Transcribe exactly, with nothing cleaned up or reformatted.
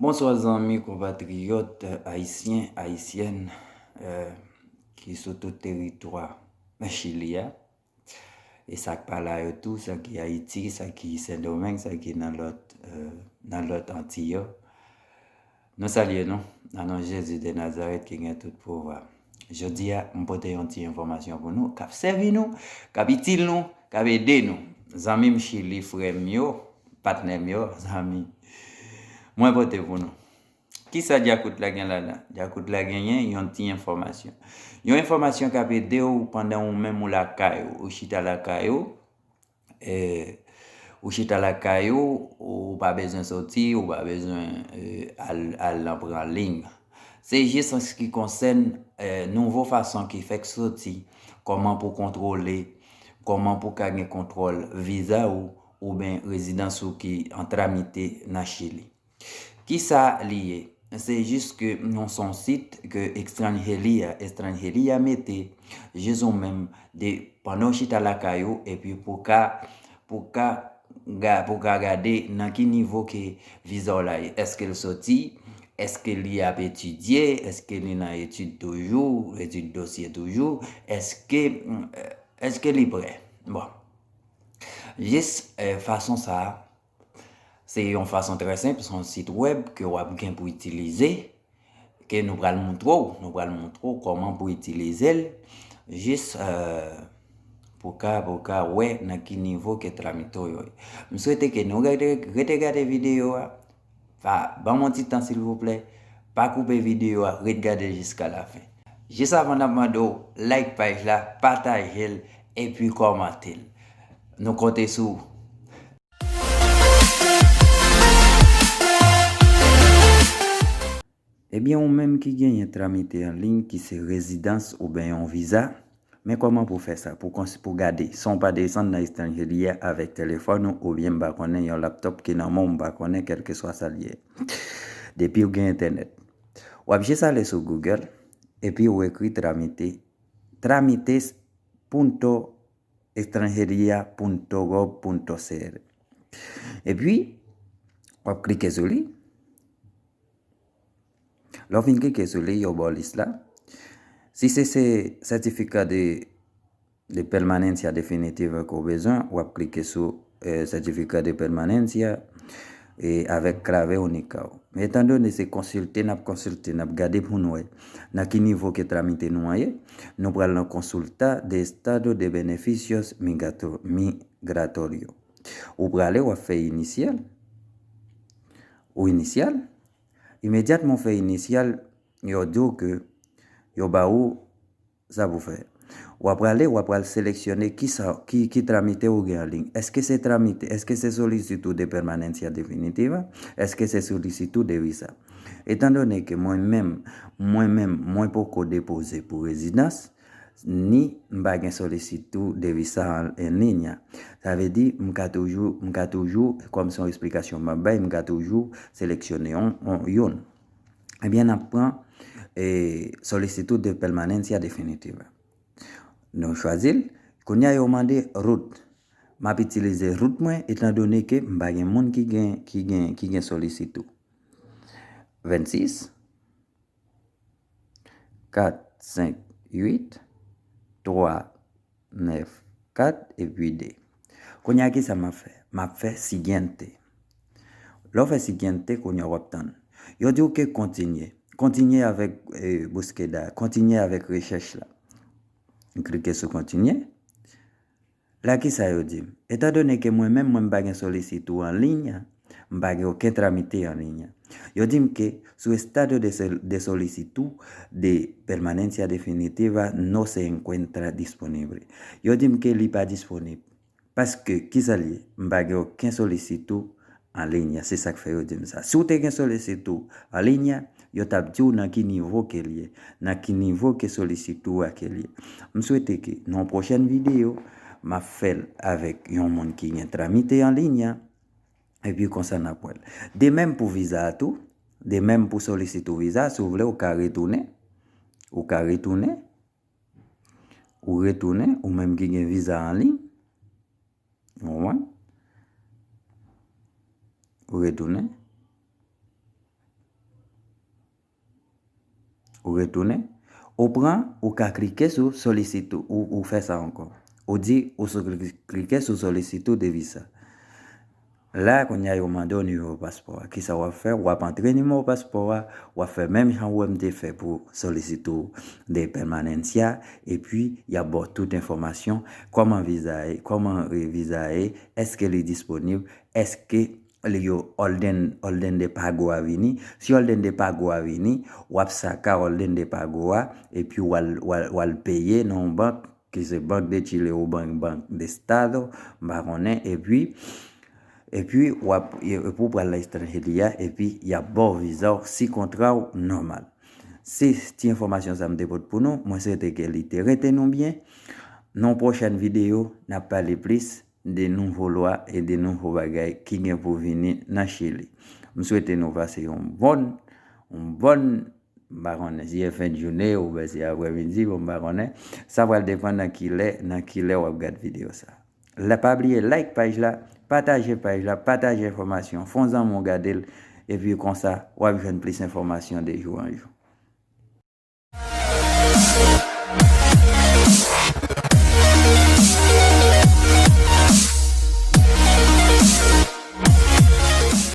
Bonswa zanmi, konpatriyòt, eh, ayisyen, ayisyèn, eh, ki sou tout teritwa Chili a. E sa k pa la yo tou, sa ki Ayiti, sa ki Sendomeng, sa ki nan lòt, eh, nan lòt Antiy yo. Nou salye nou, nan non Jezi de Nazarèt ki gen tout pouvwa. Jodi a, m pote yon ti enfòmasyon pou nou, k ap sèvi nou, k ap itil nou, k ap ede nou. Zanmi m Chili, frè m yo, patnè m yo, zanmi. Mwen pote pou nou. Kisa dyakout la gen ladan? Dyakout la genyen yon ti enfòmasyon. Yon enfòmasyon k ap ede w pandan ou menm ou lakay ou, ou chita lakay ou, eh, ou chita lakay ou, ou pa bezwen soti, ou pa bezwen, eh, al, al nan pran liy. Se jis an se ki konsèn, eh, nouvo fason ki fèk soti, kòman pou kontwole, kòman pou ka gen kontwòl viza ou, oubyen rezidans ou ki an tramite nan Chili. Kisa li ye? Se jis ke nou se yon sit ke Estranjeria, Estranjeria mete, jis ou menm, de, pandan w chita lakay ou, epi pou ka, pou ka, ga-, pou ka gade nan ki nivo ke viza w la ye. Èske l soti? Èske li ap etidye? Èske li nan etid toujou? Etid dosye toujou? Èske, èske li prè? Bon. Jis, eh, fason sa a, se yon fason trè senp, se yon sit wèb ke w ap gen pou itilize, ke nou pral montre w, nou pral montre w kòman pou itilize l, jis, eh, pou ka, pou ka wè nan ki nivo ke tramite w yo ye. M swete ke nou rete, rete gade videyo a, pa, ban m yon ti tan silvouplè, pa koupe videyo a, ret gade l jiska lafen. Jis avan n ap mande w like paj la, pataje l, epi kòmante l. Nou konte sou ou. Ebyen, ou menm ki genyen tramite an liy, ki se rezidans oubyen yon viza, men kòman pou fè sa, pou kons-, pou gade, san w pa desann nan Estranjeria avèk telefòn ou, oubyen m pa konnen yon laptop ki nan men w, m pa konnen kèlkeswa sa l ye. Depi w gen entènèt. W ap jis ale sou Google, epi w ekri tramite, trámites punto estranjería punto gov punto cr. Epi, w ap klike sou li. Lè w fin klike sou li, yo ba w lis la. Si se, se sètifika de, de permanencia definitiva ke w bezwen, w ap klike sou, eh, certificado de permanencia, e avèk clave única w. Men etandone se konsilte, n ap konsilte, n ap gade pou n wè nan ki nivo ke tramite nou an ye, nou pral nan consulta de estado de beneficios migrato-, migratorio. Ou prale, w ap fè initial, ou initial. Imedyatman w fè initial, yo di w ke yo ba ou sa pou fè. W ap prale, w ap pral seleksyone ki sa, ki, ki tramite ou gen an liy. Èske se tramite, èske se solicitud de permanencia definitiva? Èske se solicitud de visa? Etandone ke mwen menm, mwen menm, mwen poko depoze pou rezidans, ni m pa gen solicitud de visa an, en linya. Sa vle di, m ka toujou, m ka toujou, kòm se yon eksplikasyon m ap bay, m ka toujou seleksyone yon, yon, youn. Ebyen, n ap pran, eh, solicitud de permanencia definitiva. Nou chwazi l. Kounye a, yo mande route. M ap itilize route mwen, etandone ke m pa gen moun ki gen, ki gen, ki gen solicitud. Vennsis, kat, senk, uit, twa, nèf, kat, epi de. Kounye a, ki sa m ap fè? M ap fè siguiente. Lè w fè siguiente, kounye a w ap tann. Yo di w ke kontinye. Kontinye avèk, eh, búsqueda. Kontinye avèk rechèch la. M klike sou kontinye. La, ki sa yo di m? Etandone ke mwen menm, mwen m pa gen solicitud an linya, m pa gen okenn tramite an linya. Yo di m ke su estado de sol-, de solicitud de permanencia definitiva no se encuentra disponible. Yo di m ke li pa disponib. Paske, ki sa l ye? M pa gen okenn solicitud an linya. Se sa k fè yo di m sa. Si w te gen solicitud an linya, yo t ap di w nan ki nivo ke l ye, nan ki nivo ke solicitud a ke l ye. M swete ke nan yon pwochèn videyo, m ap fè l avèk yon moun ki gen tramite an linya, epi konsa n ap wè l. De menm pou viza a tou, de menm pou solicitud viza, si w vle, ou ka retounen, ou ka retounen, ou retounen, ou menm ki gen viza an liy, ou wè, ou retounen. ou retounen, ou pran, ou ka klike sou solisite ou, ou fè sa ankò. Ou di, ou sou klike sou solisite de visa. La, kounye a, yo mande w nimewo paspò a. Kisa w ap fè? W ap antre nimewo paspò a, w ap fè menm jan ou wè m te fè pou solisite de permanencia, epi y ap ba w tout enfòmasyon, kòman viza ye, kòman, eh, viza ye, èske li disponib, èske li yo orden, orden de pago a vini. Si orden de pago a vini, w ap saka orden de pago a, epi w al, w al, w al peye nan yon bank, ki se Bank de Chile ou Bank, Bank de Estado, m pa konnen, epi, epi w ap, epi w pral nan estranje li a, epi y ap ba w viza w si kontra w nòmal. Se ti enfòmasyon sa m te pote pou nou, mwen swete ke li te rete nou byen. Nan yon pwochèn videyo, n ap pale plis de nouvo lwa e de nouvo bagay ki gen pou vini nan Chili. M swete nou pase yon bòn, yon bòn, m pa konnen si se fen de jounen oubyen si aprèmidi, bon, m pa konnen. Sa pral depann nan ki lè, nan ki lè w ap gad videyo sa. La, pa bliye like paj la, pataje paj la, pataje enfòmasyon, fè yon zanmi w gade l, epi konsa, w ap jwenn plis enfòmasyon de jou an jou.